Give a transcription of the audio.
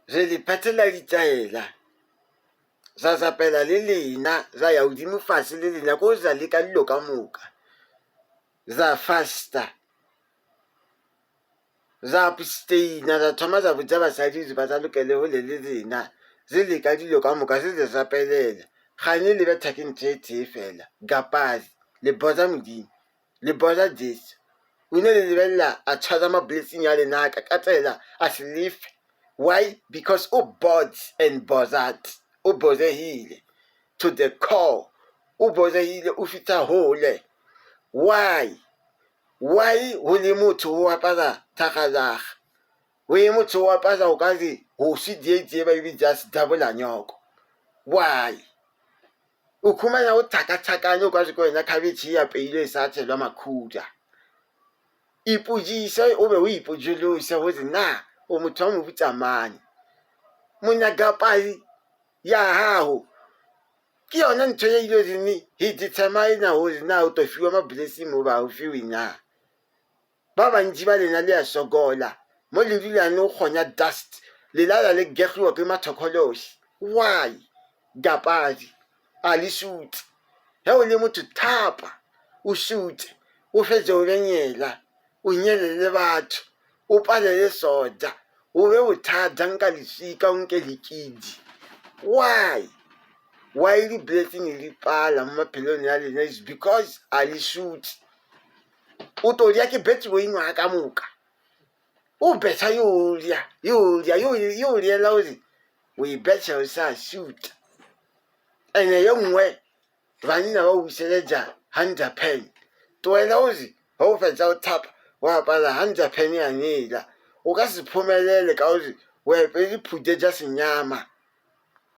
Re le phethela ditaela, ra rapela le lena, ra ya godimo fase le lena, ko ra leka dilo ka moka, ra fasta, ra abstaina, ra thoma ra botša basadi gore ba ralokele hole le rena, re leka dilo ka moka, re le rapelela. Gane le betha ke ntho e tee fela, gapari, le bora Modimo. Le bona Jesu. O ile le lebelela a tshwara ma-blessing a lena a kakatela a se lefe. Why? Because o bored and bothered. O borehile to the core. O borehile o fihla hole. Why? Why go le motho o apara thagalaga? O ye motho o apara o ka re go swi die ba e bitša sedabolanyoko. Why? O khumana o tlhakatlhakane o ka re ke wena khabetšhe e apeilwe e sa tšhelwa makhura. Ipotšiše o be o ipotšološe gore na o motho wa mohuta mang. Monyakapadi ya gago ke yona ntho ye ile reng e determine gore na o tlo fiwa ma-blessing goba ga o fiwe na. Ba bantši ba lena le a sokola mo le dulang le kgonya dust, le lala le gegiwa ke mathokhološi. Why? Gapadi, a le šute. Ge o le motho thapa, o šute, o fetše o be nyela, o nyelele batho, o palele soja, o be bothata nka leswika o nke lekidi. Why? Why di blessing di pala mo maphelong a lena is because a le šute. O tlo ja ke betšwe nywaga ka moka. O betšha yo ja, yo ja, yo yo riela gore o e betšha o sa šuta. Ene ye nngwe banna ba bušeletša hundred pen. Tlohela gore ge o fetša go thapa wa apara hundred pen ya nela. O ka se phomelele ka gore o apere diphute tša senyama.